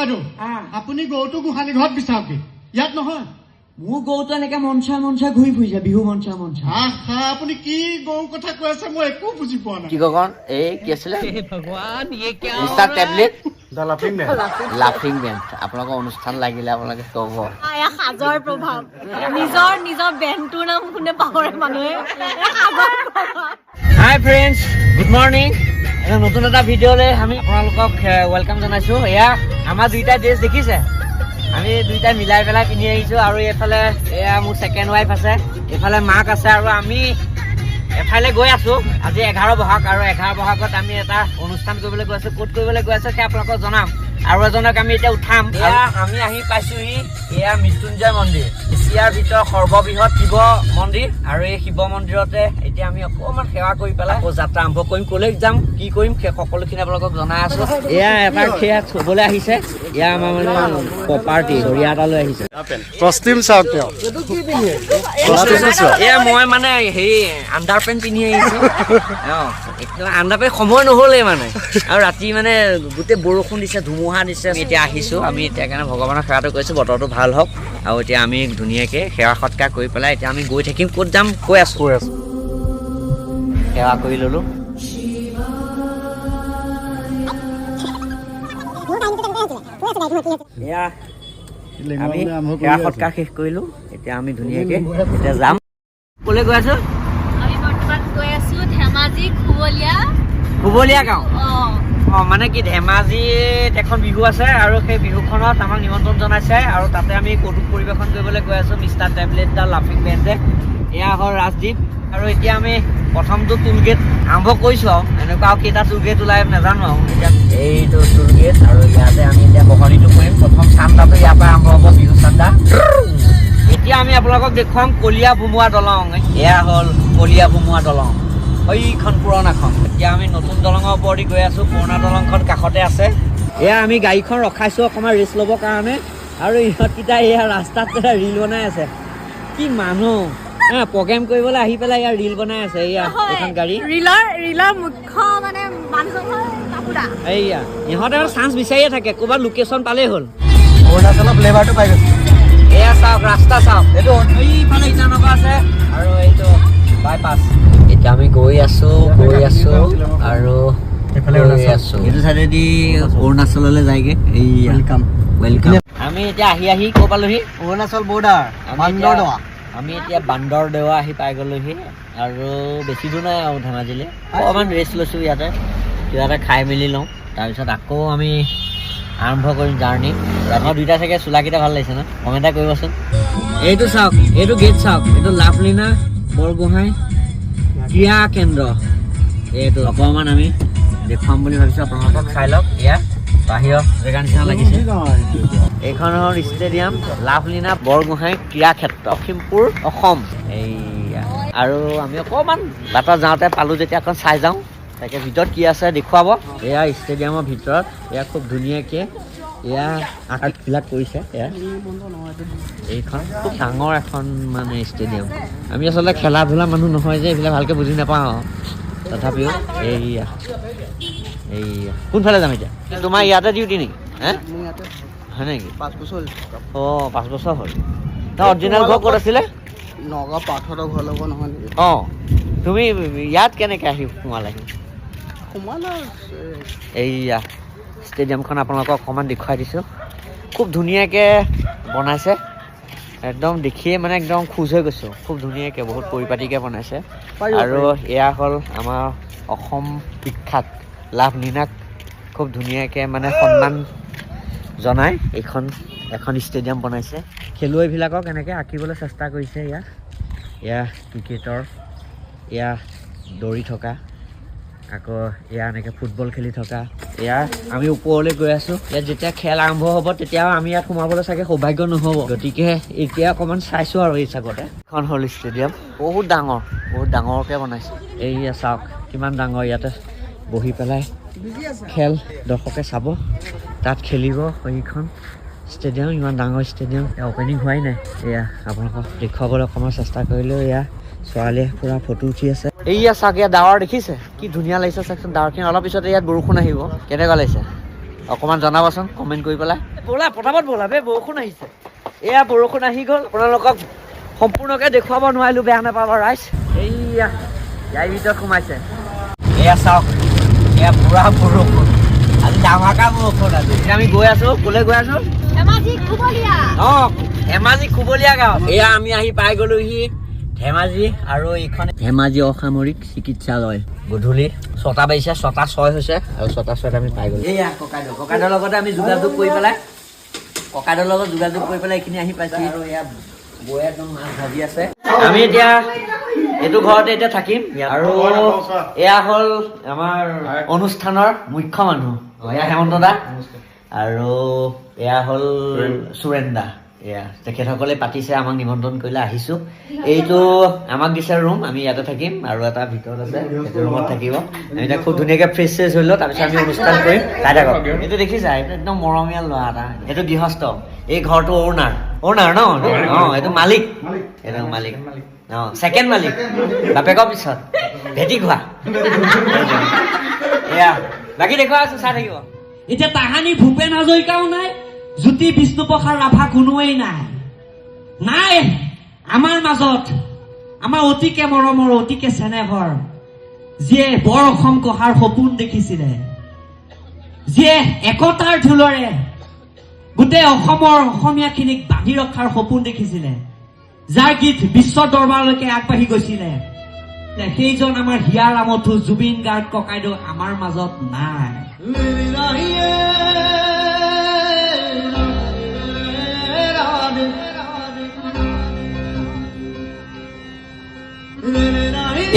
বাইদেউ, আপুনি গৰুটো গোহালি ঘৰত বিচাৰকগে, ইয়াত নহয়। মোৰ গৰুটো এনেকে মঞ্চা মঞ্চা ঘূৰি ফুৰিছে, বিহু মঞ্চা মঞ্চা। আহা, আপুনি কি গৰুৰ কথা কৈ আছে মই একো বুজি পোৱা নাই। কি কয়, এই কি আছিলে, মিষ্টাৰ টেবলেট the লাফিং মেন। লাফিং বেণ্ড। আপোনালোকৰ অনুষ্ঠান লাগিলে আপোনালোকে ক'ব। এয়া সাজৰ প্ৰভাৱ। নিজৰ নিজৰ বেণ্ডটোৰ নাম কোনে পাহৰে মানুহে? এয়া সাজৰ প্ৰভাৱ। হাই ফ্ৰেণ্ডছ, গুড মৰ্ণিং। এটা নতুন এটা ভিডিঅ'লৈ আমি আপোনালোকক welcome জনাইছোঁ। এয়া আমাৰ দুইটা ড্ৰেছ দেখিছে, আমি দুইটা মিলাই পেলাই পিন্ধি আহিছোঁ। আৰু এইফালে এয়া মোৰ ছেকেণ্ড ৱাইফ আছে, এইফালে মাক আছে আৰু আমি এঠাইলৈ গৈ আছোঁ। আজি 11 বহাগ আৰু 11 বহাগত আমি এটা অনুষ্ঠান কৰিবলৈ গৈ আছোঁ। ক'ত কৰিবলৈ গৈ আছোঁ সেয়া আপোনালোকক জনাম। আৰু এজনক আমি এতিয়া উঠাম। এয়া আমি আহি পাইছোহি। এয়া মৃত্যুঞ্জয় মন্দিৰ, এছিয়াৰ ভিতৰত সৰ্ববৃহৎ শিৱ মন্দিৰ। আৰু এই শিৱ মন্দিৰতে এতিয়া আমি অকণমান সেৱা কৰি পেলাই আকৌ যাত্ৰা আৰম্ভ কৰিম। ক'লৈ যাম, কি কৰিম, সেই সকলোখিনি আপোনালোকক জনাই আছো। এয়া এটা সেয়া থবলৈ আহিছে। এয়া আমাৰ মানে প্ৰপাৰ্টি চৰিয়া এটা লৈ আহিছে। কষ্টিউম চাওক, তেওঁ কষ্টিউমটো চোৱা। এয়া মই মানে হেৰি আণ্ডাৰ পেণ্ট পিন্ধি আহিছো। একদম আণ্ডাৰ পেণ্ট, সময় নহ'লেই মানে। আৰু ৰাতি মানে গোটেই বৰষুণ দিছে, ধুমুহা দিছে। আমি এতিয়া আহিছো। আমি এতিয়া কাৰণে ভগৱানৰ সেৱাটো কৰিছো, বতৰটো ভাল হওক। আৰু এতিয়া আমি ধুনীয়াকে সেৱা সৎকাৰ কৰি পেলাই এতিয়া আমি গৈ থাকিম। ক'ত যাম কৈ আছো। কৈ আছো। সেৱা কৰি ললো। এয়া আমি সেৱা সৎকাৰ শেষ কৰিলো। এতিয়া আমি ধুনীয়াকে এতিয়া যাম। ক'লৈ গৈ আছো? আমি বৰ্তমান গৈ আছো ধেমাজি খুবলীয়া। খুবলীয়া গাঁও। অ। মানে কি, ধেমাজিত এখন বিহু আছে আৰু সেই বিহুখনত আমাক নিমন্ত্ৰণ জনাইছে আৰু তাতে আমি কৌতুক পৰিৱেশন কৰিবলৈ গৈ আছো, মিষ্টাৰ টেবলেট the লাফিং বেণ্ডে। এয়া হ'ল ৰাজদ্বীপ। আৰু এতিয়া আমি প্ৰথমটো টোল গেট আৰম্ভ কৰিছোঁ। আৰু এনেকুৱা আৰু কেইটা টোল গেট ওলাই নাজানো। আৰু এতিয়া এইটো টোল গেট আৰু ইয়াতে আমি এতিয়া বহনিটো কৰিম। প্ৰথম চান্দাটো ইয়াৰ পৰা আৰম্ভ হ'ব, বিহু চান্দা। এতিয়া আমি আপোনালোকক দেখুৱাম কলীয়া ভোমোৰা দলং। এয়া হ'ল কলীয়া ভোমোৰা দলং, এইখন পুৰণাখন। এতিয়া আমি নতুন দলঙৰ ওপৰেদি গৈ আছো। পুৰণা দলংখন কাষতে আছে। এয়া আমি গাড়ীখন ৰখাইছো অকণমান ৰেষ্ট ল'বৰ কাৰণে। আৰু ইহঁতকেইটা এয়া ৰাস্তাত ৰিল বনাই আছে। কি মানুহ হা, প্ৰগ্ৰেম কৰিবলৈ আহি পেলাই ইয়াৰ ৰিল বনাই আছে। এয়া এইখন গাড়ী। ৰিলৰ ৰিলৰ মুখ্য মানে মানুহ কাপোৰা। এইয়া ইহঁতে চান্স বিচাৰিয়ে থাকে, ক'ৰবাত লোকেশ্যন পালেই হ'ল। অৰুণাচলৰ ফ্লেভাৰটো পাই গৈছে। এয়া চাওক, ৰাস্তা চাওক। এইটো এইফালে ইটানগৰ আছে আৰু এইটো বাইপাছ। এতিয়া আমি গৈ আছো, গৈ আছো আৰু এইফালে গৈ অৰুণাচল। আছো। এইটো চাইডেদি অৰুণাচললৈ যায়গে। এইয়া welcome. Welcome. আমি এতিয়া আহি আহি ক'ৰ পালোহি? অৰুণাচল বৰ্ডাৰ। আমি বান্দৰদোৱা। আমি এতিয়া বান্দৰদেৱা আহি পাই গ'লোহি আৰু বেছি দূৰ নাই আৰু ধেমাজিলৈ। অকণমান ৰেষ্ট লৈছোঁ ইয়াতে, কিবা এটা খাই মেলি লওঁ, তাৰপিছত আকৌ আমি আৰম্ভ কৰিম জাৰ্ণি। আমাৰ দুইটা চাগে চোলাকেইটা ভাল লাগিছে ন? কমেণ্ট এটা কৰিবচোন। এইটো চাওক, এইটো গেট চাওক, এইটো লাভলীনা বৰগোহাঁই ক্ৰীড়া কেন্দ্ৰ। এইটো অকণমান আমি দেখুৱাম বুলি ভাবিছোঁ আপোনালোকক। চাই লওক, এয়া বাহিৰৰ জেগা নিচিনা লাগিছে। এইখন হ'ল ষ্টেডিয়াম, লাভলীনা বৰগোহাঁই ক্ৰীড়া ক্ষেত্ৰ, লখিমপুৰ, অসম। এইয়া আৰু আমি অকণমান বাটত যাওঁতে পালোঁ যেতিয়া অকণ চাই যাওঁ। তাকে ভিতৰত কি আছে দেখুৱাব। এয়া ষ্টেডিয়ামৰ ভিতৰত এয়া খুব ধুনীয়াকৈ এয়া আৰ্টবিলাক কৰিছে। এয়া এইখন খুব ডাঙৰ এখন মানে ষ্টেডিয়াম। আমি আচলতে খেলা ধূলা মানুহ নহয় যে এইবিলাক ভালকৈ বুজি নাপাওঁ আৰু। তথাপিও এইয়া এইয়া কোনফালে যাম এতিয়া? তোমাৰ ইয়াতে ডিউটি নেকি? হে, হয় নেকি? 5 বছৰ হ'ল। 5 বছৰ হ'ল। অৰিজিনেল ঘৰ ক'ত আছিলে? নগাঁও পাৰ্থহঁতৰ ঘৰ লগত নহয় নেকি? তুমি ইয়াত কেনেকৈ আহি সোমালাহি? সোমালে। এইয়া ষ্টেডিয়ামখন আপোনালোকক অকণমান দেখুৱাই দিছোঁ। খুব ধুনীয়াকৈ বনাইছে, একদম দেখিয়ে মানে একদম খুচ হৈ গৈছোঁ। খুব ধুনীয়াকৈ, বহুত পৰিপাটিকৈ বনাইছে। আৰু এয়া হ'ল আমাৰ অসম বিখ্যাত লাভলীনাক খুব ধুনীয়াকৈ মানে সন্মান জনাই এইখন এখন ষ্টেডিয়াম বনাইছে। খেলুৱৈবিলাকক এনেকৈ আঁকিবলৈ চেষ্টা কৰিছে। ইয়াত এয়া ক্ৰিকেটৰ, এয়া দৌৰি থকা, আকৌ এয়া এনেকৈ ফুটবল খেলি থকা। এয়া আমি ওপৰলৈ গৈ আছোঁ। ইয়াত যেতিয়া খেল আৰম্ভ হ'ব তেতিয়াও আমি ইয়াত সোমাবলৈ চাগে সৌভাগ্য নহ'ব, গতিকে এতিয়া অকণমান চাইছোঁ আৰু এই চাগতে। এখন হ'ল ষ্টেডিয়াম, বহুত ডাঙৰ, বহুত ডাঙৰকৈ বনাইছে। এইয়া চাওক কিমান ডাঙৰ। ইয়াতে বহি পেলাই খেল দৰ্শকে চাব, তাত খেলিব। এইখন ষ্টেডিয়াম ইমান ডাঙৰ ষ্টেডিয়াম, অ'পেনিং হোৱাই নাই। এয়া আপোনালোকক দেখুৱাবলৈ অকণমান চেষ্টা কৰিলোঁ। এয়া ছোৱালীয়ে পূৰা ফটো উঠি আছে। এইয়া চাওক, ইয়াত ডাৱৰ দেখিছে, কি ধুনীয়া লাগিছে চাওকচোন ডাৱৰখিনি। অলপ পিছতে ইয়াত বৰষুণ আহিব। কেনেকুৱা লাগিছে? অকণমান জনাবচোন কমেণ্ট কৰি পেলাই। ব'লা, পটাপট ব'লা বে, বৰষুণ আহিছে। এয়া বৰষুণ আহি গ'ল। আপোনালোকক সম্পূৰ্ণকৈ দেখুৱাব নোৱাৰিলোঁ, বেয়া নাপাব ৰাইজ। এইয়া ইয়াৰ ভিতৰত সোমাইছে। এয়া চাওক, এয়া পুৰা বৰষুণ আজি, ধামাকা বৰষুণ আজি। এতিয়া আমি গৈ আছো, ক'লৈ গৈ আছো? ধেমাজি খুবলীয়া। অ, ধেমাজি খুবলীয়া গাঁও। এয়া আমি আহি পাই গ'লোহি ধেমাজি আৰু এইখন ধেমাজি অসামৰিক চিকিৎসালয়। গধূলি 6টা বাজিছে, 6:06 হৈছে আৰু 6:06ত আমি পাই গ'লো। এয়া ককাইদেউ, ককাইদেউৰ লগতে আমি যোগাযোগ কৰি পেলাই, ককাইদেউৰ লগত যোগাযোগ কৰি পেলাই এইখিনি আহি পাইছোঁ। আৰু এয়া বৌয়ে একদম মাছ ভাজি আছে। আমি এতিয়া এইটো ঘৰতে এতিয়া থাকিম। আৰু এয়া হ'ল আমাৰ অনুষ্ঠানৰ মুখ্য মানুহ, এয়া হেমন্ত দা আৰু এয়া হ'ল সুৰেণ দা। এয়া তেখেতসকলে পাতিছে, আমাক নিমন্ত্ৰণ কৰিলে, আহিছোঁ। এইটো আমাক দিছে ৰুম, আমি ইয়াতে থাকিম আৰু এটা ভিতৰত আছে, সেইটো ৰুমত থাকিব। আমি এতিয়া খুব ধুনীয়াকৈ ফ্ৰেছ চেছ হৈ লওঁ, তাৰপিছত আমি অনুষ্ঠান কৰিম। চাই থাকক। এইটো দেখিছা, এইটো একদম মৰমীয়াল ল'ৰা এটা। এইটো গৃহস্থ, এই ঘৰটো অ'নাৰ, অ'নাৰ ন? অঁ, এইটো মালিক, এইটো মালিক। অঁ, ছেকেণ্ড মালিক, বাপেকৰ পিছত ভেটি খোৱা। এয়া বাকী দেখুওৱা আছো, চাই থাকিব। এতিয়া তাহানি ভূপেন হাজৰিকাও নাই, জ্যোতি বিষ্ণুপ্ৰসাদ ৰাভা কোনোৱেই নাই, নাই আমাৰ মাজত। আমাৰ অতিকে মৰমৰ, অতিকে চেনেহৰ, যিয়ে বৰ অসম গঢ়াৰ সপোন দেখিছিলে, যিয়ে একতাৰ ঢোলৰে গোটেই অসমৰ অসমীয়াখিনিক বান্ধি ৰখাৰ সপোন দেখিছিলে, যাৰ গীত বিশ্ব দৰবাৰলৈকে আগবাঢ়ি গৈছিলে, সেইজন আমাৰ হিয়াৰ আমঠু জুবিন গাৰ্গ ককাইদেউ আমাৰ মাজত নাই।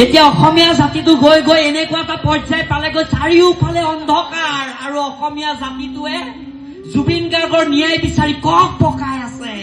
এতিয়া অসমীয়া জাতিটো গৈ গৈ এনেকুৱা এটা পৰ্যায় পালেগৈ, চাৰিওফালে অন্ধকাৰ আৰু অসমীয়া জাতিটোৱে জুবিন গাৰ্গৰ ন্যায় বিচাৰি কক পকাই আছে।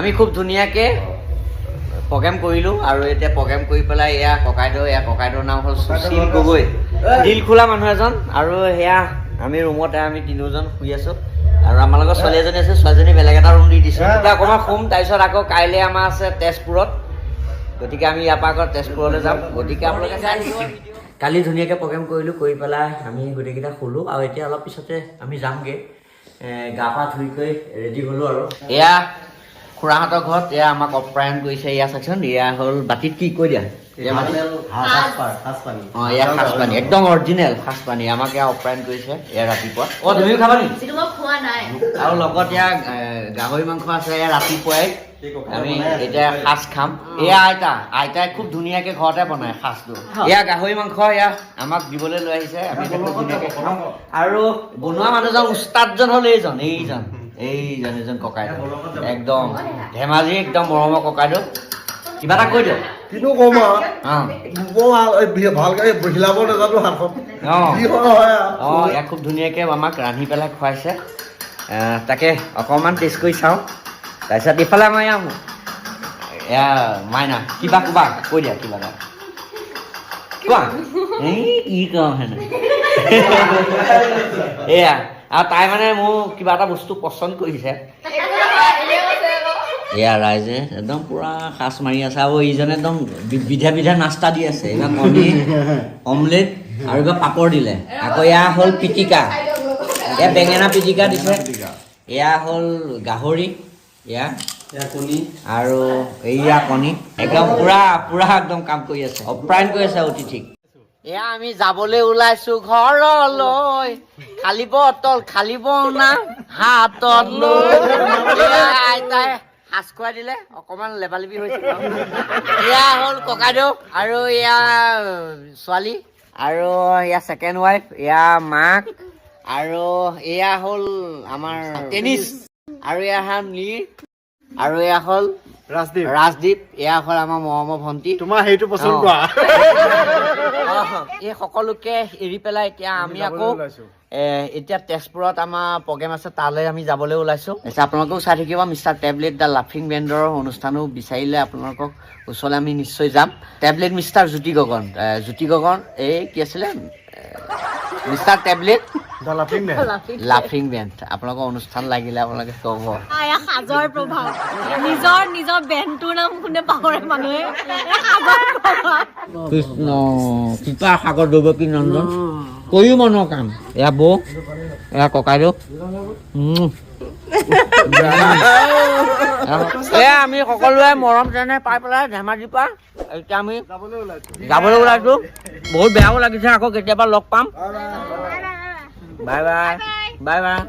আমি খুব ধুনীয়াকৈ প্ৰগ্ৰেম কৰিলোঁ আৰু এতিয়া প্ৰগ্ৰেম কৰি পেলাই এয়া ককাইদেউ, এয়া ককাইদেউৰ নাম হ'ল সুশীল গগৈ, দিল খোলা মানুহ এজন। আৰু সেয়া আমি ৰুমতে আমি তিনিওজন শুই আছোঁ আৰু আমাৰ লগত ছোৱালী এজনী আছে, ছোৱালীজনী বেলেগ এটা ৰুম দি দিছোঁ। এতিয়া অকণমান শুম, তাৰপিছত আকৌ কাইলৈ আমাৰ আছে তেজপুৰত, গতিকে আমি ইয়াৰ পৰা আকৌ তেজপুৰলৈ যাম। গতিকে আপোনালোকে চাই থাকিব। কালি ধুনীয়াকৈ প্ৰগ্ৰেম কৰিলোঁ, কৰি পেলাই আমি গোটেইকেইটা শুলোঁ আৰু এতিয়া অলপ পিছতে আমি যামগৈ। গা পা ধুই কৰি ৰেডি হ'লোঁ আৰু এয়া খুৰাহঁতৰ ঘৰত এয়া আমাক আপ্যায়ন কৰিছে। এয়া চাওকচোন, এয়া হ'ল বাতিত কি কৈ দিয়া, অঁ, এয়া সাজপানী, একদম অৰিজিনেল সাজপানী আমাক এয়া আপ্যায়ন কৰিছে এয়া ৰাতিপুৱা। অঁ, তুমিও খাবা নেকি? আৰু লগত এয়া গাহৰি মাংস আছে। এয়া ৰাতিপুৱাই আমি এতিয়া সাজ খাম। এয়া আইতা, আইতাই খুব ধুনীয়াকে ঘৰতে বনায় সাজটো। এয়া গাহৰি মাংস এয়া আমাক দিবলৈ লৈ আহিছে, আমি এতিয়া খুব ধুনীয়াকে খাম। আৰু বনোৱা মানুহজন উস্তাদজন হ'ল এইজন, এইজন এইজন এইজন ককাইদেউ, একদম ধেমাজি, একদম মৰমৰ ককাইদেউ। কিবা এটা কৈ দিয়ক। কিনো কম আৰু, ভালকে হিলাব নাজানো হাতখন। কি হয়। অঁ, ইয়াক খুব ধুনীয়াকে আমাক ৰান্ধি পেলাই খুৱাইছে। তাকে অকণমান টেষ্ট কৰি চাওঁ। তাৰপিছত ইফালে আমাৰ এয়া মাইনা, কিবা ক'বা, কৈ দিয়া কিবা এটা কোৱা। এই কি কওঁ হেনো, এয়া আৰু তাই মানে মোৰ কিবা এটা বস্তু পচন্দ কৰিছে। এয়া ৰাইজে একদম পুৰা সাঁচ মাৰি আছে আৰু ইজনে একদম বিধে বিধে নাস্তা দি আছে। এইবাৰ কণী অমলেট আৰু এইবাৰ পাপৰ দিলে। আকৌ এয়া হ'ল পিটিকা, এয়া বেঙেনা পিটিকা দিছে। এয়া হ'ল গাহৰি, এয়া আৰু এইয়া কণী। একদম পুৰা পুৰা একদম কাম কৰি আছে, আপ্যায়ন কৰি আছে অতিথিক। এয়া আমি যাবলৈ ওলাইছো ঘৰলৈ, খালী বটল খালী বনা হাতত লৈ। এয়া আইতাই সাজ খুৱাই দিলে, অকণমান লেবালেবি হৈছে। এয়া হ'ল ককাইদেউ আৰু এয়া ছোৱালী আৰু এয়া ছেকেণ্ড ৱাইফ, এয়া মাক আৰু এয়া হ'ল আমাৰ টেনিছ আৰু এয়া হ'ল নীৰ আৰু এয়া হ'ল ৰাজদীপ। ৰাজদীপ, এয়া হ'ল আমাৰ মৰমৰ ভণ্টি। তোমাৰ সেইটো পচন্দ অ। কৰা। এই সকলোকে এৰি পেলাই এতিয়া আমি আকৌ ওলাইছো। এতিয়া তেজপুৰত আমাৰ প্ৰগ্ৰেম আছে, তালৈ আমি যাবলৈ ওলাইছো। তাৰপিছত আপোনালোকেও চাই থাকিব মিষ্টাৰ টেবলেট the লাফিং বেণ্ডৰ অনুষ্ঠানো। বিচাৰিলে আপোনালোকক ওচৰলৈ আমি নিশ্চয় যাম। টেবলেট মিষ্টাৰ জ্যোতি গগন, জ্যোতি গগন, এই কি আছিলে, মিষ্টাৰ টেবলেট the লাফিং মেন। লাফিং বেণ্ড। আপোনালোকৰ অনুষ্ঠান লাগিলে আপোনালোকে ক'ব। এয়া সাজৰ প্ৰভাৱ। নিজৰ নিজৰ বেণ্ডটোৰ নাম কোনে পাহৰে মানুহে? এয়া সাজৰ প্ৰভাৱ। কৃষ্ণ কৃপা সাগৰ দৈৱকী নন্দন কৰিও মনৰ কাম। এয়া বৌ, এয়া ককাইদেউ। এয়া আমি সকলোৱে মৰম চেনেহ পাই পেলাই ধেমাজিৰ পৰা এতিয়া আমি যাবলৈ ওলাইছো। বহুত বেয়াও লাগিছে, আকৌ কেতিয়াবা লগ পাম। Bye bye, bye bye.